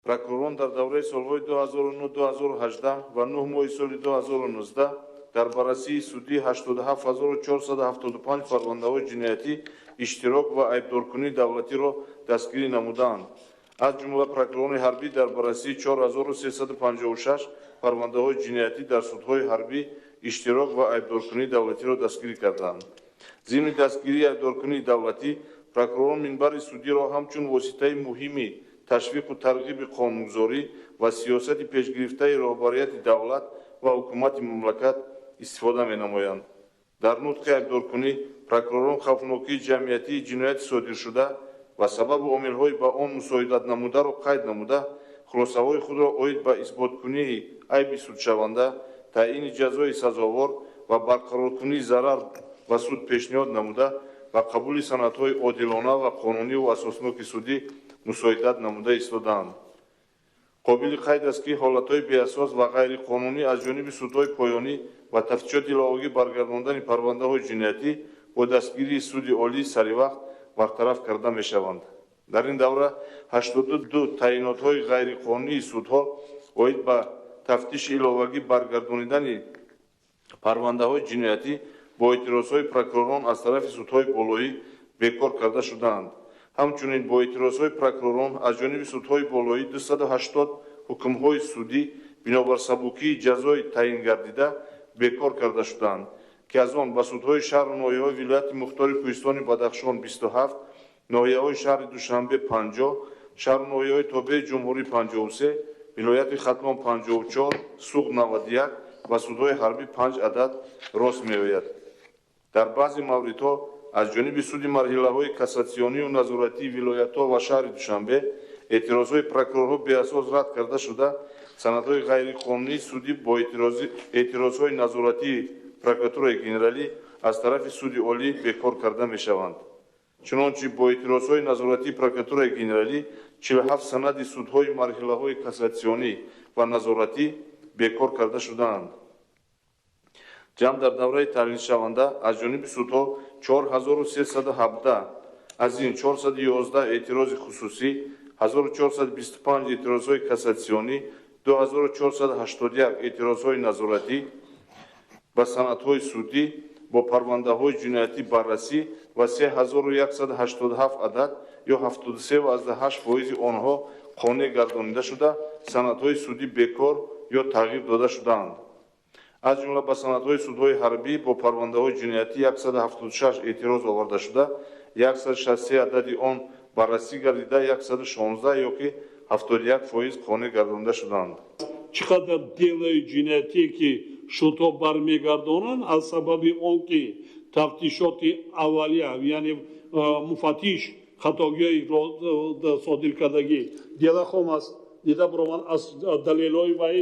Прокуророн дар давраи солҳои 2009-2018 ва 9 моҳи соли 2019 дар баррасии судӣ 87475 парвандаҳои ҷиноятӣ иштирок ва айбдоркунии давлатиро дастгирӣ намудаанд. Аз ҷумла прокуророни ҳарбӣ дар баррасии 4356 парвандаҳои ҷиноятӣ дар судҳои ҳарбӣ иштирок ва айбдоркунии давлатиро дастгирӣ кардаанд. Зимни дастгирии айбдоркунии давлатӣ прокуророн минбари судиро ҳамчун воситаи муҳими ташвиқу тарғиби қонунгузорӣ ва сиёсати пешгирифтаи роҳбарияти давлат ва ҳукумати мамлакат истифода менамоянд. Дар нутқи айбдоркунӣ прокуророн хавфнокии ҷамъиятии ҷинояти содиршуда ва сабабу омилҳои ба он мусоидат намударо қайд намуда, хулосаҳои худро оид ба исботкунии айби судшаванда, таъини ҷазои сазовор ва барқароркунии зарар ба суд пешниҳод намуда, ба қабули санадҳои одилона ва қонуниву асосноки судӣ мусоидат намуда истодаанд. Қобили қайд аст, ки ҳолатҳои беасос ва ғайриқонунӣ аз ҷониби судҳои поёнӣ ва тафтишоти иловагӣ баргардондани парвандаҳои ҷиноятӣ бо дастгирии суди олӣ саривақт бартараф карда мешаванд. Дар ин давра 82 таъинотҳои ғайриқонунии судҳо оид ба тафтиши иловагӣ баргардонидани парвандаҳои ҷиноятӣ бо эътирозҳои прокуророн аз тарафи судҳои болоӣ бекор карда шудаанд. Ҳамчунин бо эътирозҳои прокуророн аз ҷониби судҳои болоӣ 280 ҳукмҳои судӣ бинобар сабукии ҷазои таъин гардида бекор карда шудаанд, ки аз он ба судҳои шаҳру ноҳияҳои вилояти мухтори Кӯҳистони Бадахшон 27, ноҳияҳои шаҳри Душанбе 50, шаҳру ноҳияҳои тобеи ҷумҳурӣ 53, вилояти Хатлон 54, Суғд 91 ва судҳои ҳарбӣ 5 адад рост меояд. Дар баъзе мавридҳо аз ҷониби суди марҳилаҳои кассатсионию назоратии вилоятҳо ва шаҳри Душанбе эътирозҳои прокурорҳо беасос рад карда шуда, санадҳои ғайриқонунии судӣ бо эътирозҳои назоратии прокуратураи генералӣ аз тарафи суди олӣ бекор карда мешаванд. Чунончи бо эътирозҳои назоратии прокуратураи генералӣ 47 санади судҳои марҳилаҳои кассатсионӣ ва назоратӣ бекор карда шудаанд. Ҷамъ дар давраи таҳлилшаванда аз ҷониби судҳо 4317, аз ин 411 эътирози хусусӣ, 1425 эътирозҳои кассатсионӣ, 2481 эътирозҳои назоратӣ ба санадҳои судӣ бо парвандаҳои ҷиноятӣ баррасӣ ва 3187 адад ё 73,8% онҳо қонеъ гардонида шуда, санадҳои судӣ бекор ё тағйир дода шудаанд. Аз ҷумла ба санадҳои судҳои ҳарбӣ бо парвандаҳои ҷиноятӣ 176 эътироз оварда шуда, 163 адади он баррасӣ гардида, 116 ёки 71% қонеъ гардонида шудаанд. Чӣ қадар делаи ҷиноятие ки шудҳо бармегардонанд аз сабаби он ки тафтишоти аввалия, яъне муфаттиш хатогиҳои содир кардагӣ, дела хом аст, дида баромад аз далелҳои вай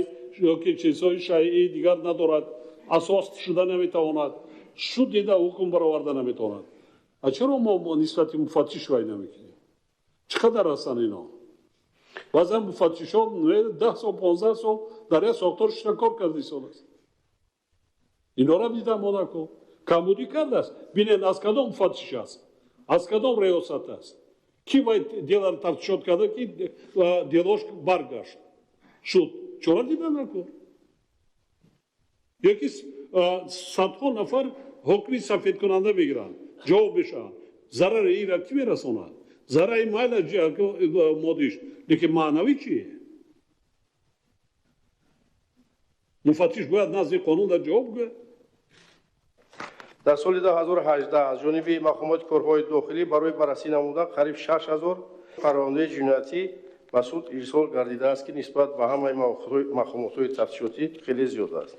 ёки чизҳои шайъии дигар надорад, асос шуда наметавонад, шуд дида ҳукм бароварда наметавонад. А чаро мо нисбати муфаттиш вай намекунем? Чӣ қадар ҳастанд ино? Баъзан муфаттишҳо 10 сол, 15 сол дар як сохтор шиша кор карда истодааст. Инора дида мо накун. Камбудӣ кардааст. Бинед, аз кадом муфаттиш аст, аз кадом риёсат аст, ки вай деларо тафтишот карда, ки делош баргашт шуд. Чора дида накун. Ёки садҳо нафар ҳукми сафедкунанда мегиранд, ҷавоб мешаванд. Зарари инра кӣ мерасонад? Зарари майла модиш, лекин маънавӣ чӣ? Муфаттиш бояд назди қонун дар ҷавоб гӯяд. Дар соли 2018 аз ҷониби мақомоти корҳои дохилӣ барои баррасӣ намудан қариб 6000 парвандаи ҷиноятӣ ба суд ирсол гардидааст, ки нисбат ба ҳамаи мақомотҳои тафтишотӣ хеле зиёд аст.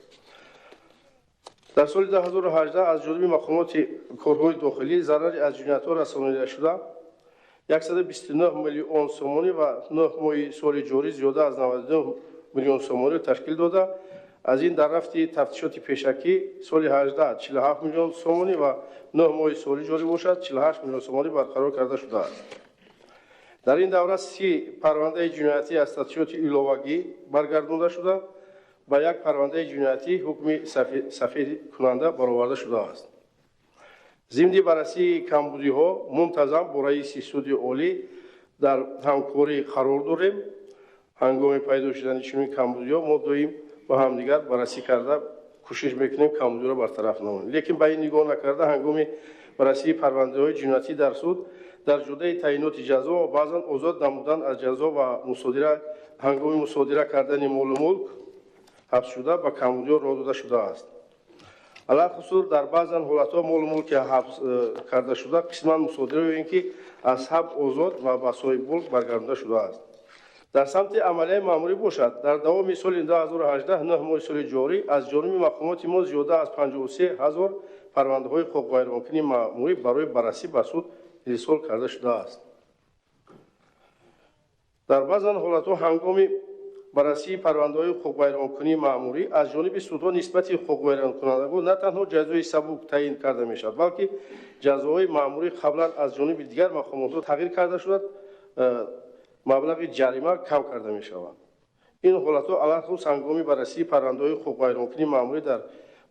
Дар соли 2018 аз ҷониби мақомоти корҳои дохилӣ зарари аз ҷиноятҳо расонида шуда 129 миллион сомонӣ ва 9 моҳи соли ҷорӣ зиёда аз 99 миллион сомониро ташкил дода. Аз ин дар рафти тафтишоти пешакӣ соли 18 47 миллион сомонӣ ва 9 моҳи соли ҷорӣ бошад 48 миллион сомонӣ барқарор карда шудааст. Дар ин давра 30 парвандаи ҷиноятӣ аз тафтишоти иловагӣ баргардонда шуда, ба як парвандаи ҷиноятӣ ҳукми сафедкунанда бароварда шудааст. Зимни баррасии камбудиҳо мунтазам бо раиси суди олӣ дар ҳамкорӣ қарор дорем. Ҳангоми пайдо шудани чунин камбудиҳо мо доим бо ҳамдигар баррасӣ карда кӯшиш мекунем камбудиро бартараф намоем. Лекин ба ин нигоҳ накарда, ҳангоми баррасии парвандаҳои ҷиноятӣ дар суд дар ҷодаи таъиноти ҷазо ва баъзан озод намудан аз ҷазо ва мусодира ҳангоми мусодира кардани молу мулк ҳабсшуда ба камбудиҳо роҳ дода шудааст. Алалхусус дар баъзан ҳолатҳо молу мулки ҳабс карда шуда қисман мусодира ё ин ки аз ҳабс озод ва ба соҳибмулк баргардонида шудааст. Дар самти амалияи маъмурӣ бошад, дар давоми соли 2018, 9 моҳи соли ҷорӣ, аз ҷониби мақомоти мо зиёда аз 53 ҳазор парвандаҳои ҳуқуқвайронкунии маъмурӣ барои баррасӣ ба суд ирсол карда шудааст. Дар баъзан ҳолатҳо ҳангоми баррасии парвандаҳои ҳуқуқвайронкунии маъмурӣ аз ҷониби судҳо нисбати ҳуқуқвайронкунандагон на танҳо ҷазои сабук таъин карда мешавад, балки ҷазоҳои маъмурӣ қаблан аз ҷониби дигар мақомотҳо тағйир карда шуда, маблағи ҷарима кам карда мешавад. Ин ҳолатҳо алалхусус ҳангоми баррасии парвандаҳои ҳуқуқвайронкунии маъмурӣ дар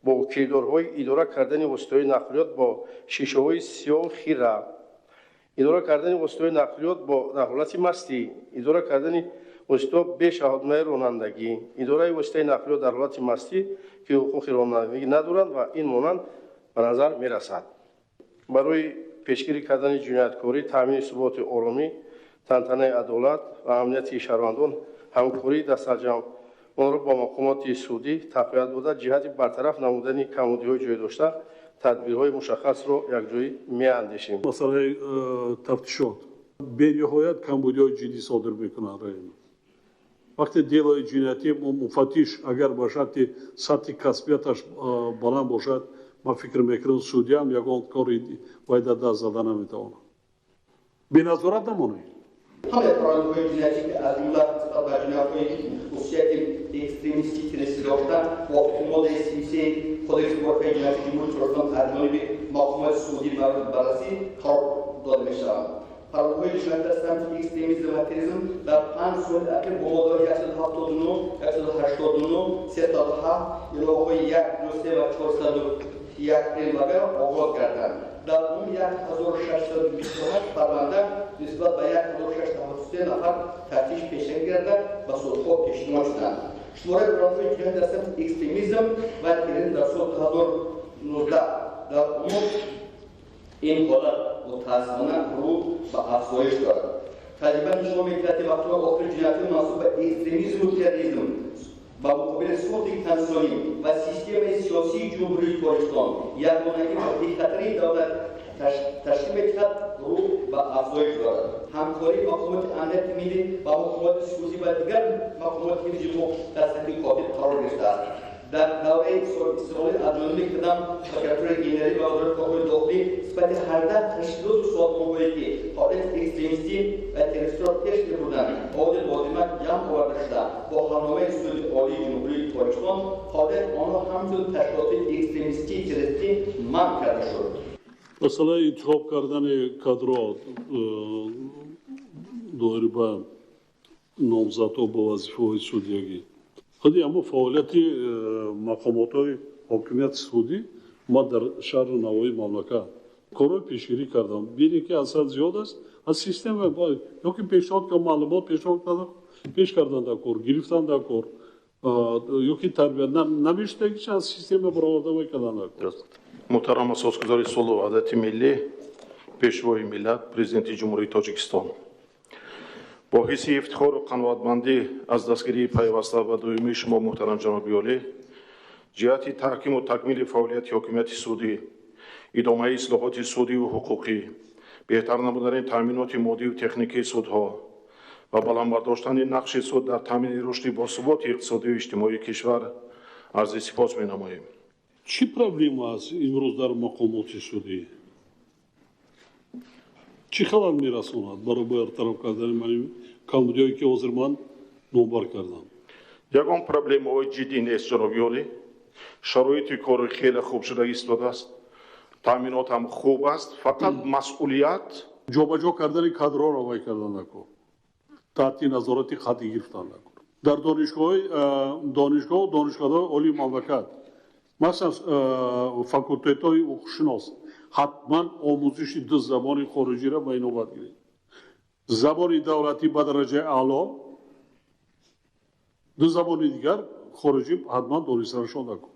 бо кирдорҳои идора кардани воситаҳои нақлиёт бо шишаҳои сиёҳу хира, идора кардани воситаҳои нақлиёт бо дар ҳолати мастӣ, идора кардани воситаҳо бе шаҳодатномаи ронандагӣ, идораи воситаи нақлиёт дар ҳолати мастӣ, ки ҳуқуқи ронандагӣ надоранд, ва ин монанд ба назар мерасад. Барои пешгирӣ кардани ҷинояткорӣ, таъмини суботу оромӣ, тантанаи адолат ва амнияти шаҳрвандон, ҳамкории дастаҷамъонро бо мақомоти судӣ тақвият дода, ҷиҳати бартараф намудани камбудиҳои ҷой дошта тадбирҳои мушаххасро якҷоӣ меандешем. Масъалаи тафтишот бениҳоят камбудиҳои ҷиддӣ содир мекунанд. Раим, вақте делои ҷиноятӣ муфаттиш агар ба шарти сатҳи касбияташ баланд бошад, ман фикр мекунам, судяам ягон кори вай дар даст зада наметавонад. Беназорат намонед. Ҳамаи парвандаҳои ҷиноятӣ, ки аз ҷумла нисбат ба ҷиноятҳои хусусияти экстремистӣ, террористӣ дошта, мувофиқи моддаи 33 Кодекси мурофиаи ҷиноятии Ҷумҳурии Тоҷикистон аз ҷониби мақомоти судӣ мавриди баррасӣ қарор дода мешаванд. Парвандаҳои ҷиноятӣ дар самти экстремизм ва терроризм дар 5 соли ахир бо моддаҳои 179, 189, 307, иловаҳои 1, 2, 3 ва 401 прим ва оғоз гарданд. Дар он 1628 парванда нисбат ба 1673 нафар тафтиш пешакӣ гардида, ба судҳо пешниҳод шуданд. Шумораи парвандаҳои ҷиноятӣ дар самти экстремизм ва терроризм дар соли 2019 дар умум ин ҳолат мутаассифона рӯ ба афзоиш дорад. Таҷриба нишон медиҳад, ки вақтҳои охир ҷиноятҳои мансуб ба экстремизму терроризм ба муқобили сулҳи конститутсионӣ ва системаи сиёсии Ҷумҳурии Тоҷикистон, ягонагӣ ва бехатарии давлат ташкил медиҳад, рӯ ба афзоиш дорад. Ҳамкории мақомоти амнияти миллӣ ба мақомоти судӣ ва дигар мақомоти ҳифзи ҳуқуқ дар сатҳи кофӣ қарор гирифтааст. Дар давраи истиқлолӣ аз ҷониби қидам Прокуратураи генералӣ ва Вазорати корҳои дохилӣ нисбати 18 ташкилоту созмонҳое, ки фаъолияти экстремистӣ ва террористиро пеш мебурданд, маводи лозима ҷамъ оварда шуда, бо ҳалномаи Суди Олии Ҷумҳурии Тоҷикистон фаъолияти онҳо ҳамчун ташкилотҳои экстремистӣ, террористӣ манъ карда шуд. Масъалаи интихоб кардани кадрҳо доир ба номзадҳо ба вазифаҳои судягӣ, худи ҳамо фаъолияти мақомотҳои ҳокимияти судӣ, ман дар шаҳру навоҳии мамлакат корҳои пешгирӣ кардам. Бине, ки асар зиёд аст аз система ё ки пешниҳод, маълумот пешниҳод карда, пеш кардан дар кор, гирифтан дар кор ё ки тарбия намешудагиша аз система бароварда мекардан дар кор. Муҳтарам асосгузори сулҳу ваҳдати миллӣ, Пешвои миллат, Президенти Ҷумҳурии Тоҷикистон, бо ҳисси ифтихору қаноатмандӣ аз дастгирии пайваста ва доимии шумо, муҳтарам ҷаноби олӣ, ҷиҳати таҳкиму такмили фаъолияти ҳокимияти судӣ, идомаи ислоҳоти судиву ҳуқуқӣ, беҳтар намудани таъминоти моддиву техникии судҳо ва баланд бардоштани нақши суд дар таъмини рушди босуботи иқтисодию иҷтимоии кишвар арзи сипос менамоем. Чӣ проблема аст имрӯз дар мақомоти судӣ? Чӣ халал мерасонад барои бартараф кардани камбудиҳое, ки ҳозир ман номбар кардам? Ягон проблемаҳои ҷиддӣ нест, ҷаноби олӣ. Шароити кори хеле хуб шуда истодааст, таъминот ҳам хуб аст, фақат масъулият. Ҷобаҷо кардани кадрҳоро вай кардан накор, таҳти назорати қатъӣ гирифтан накор. Дар донишгоҳи донишгоҳ, донишгоҳҳои олии мамлакат, масалан, факултетҳои ҳуқуқшинос, ҳатман омӯзиши ду забони хориҷиро ба инобат гиред: забони давлатӣ ба дараҷаи аъло. Ду забони дигар хориҷӣ ҳатман донистанашон даркор.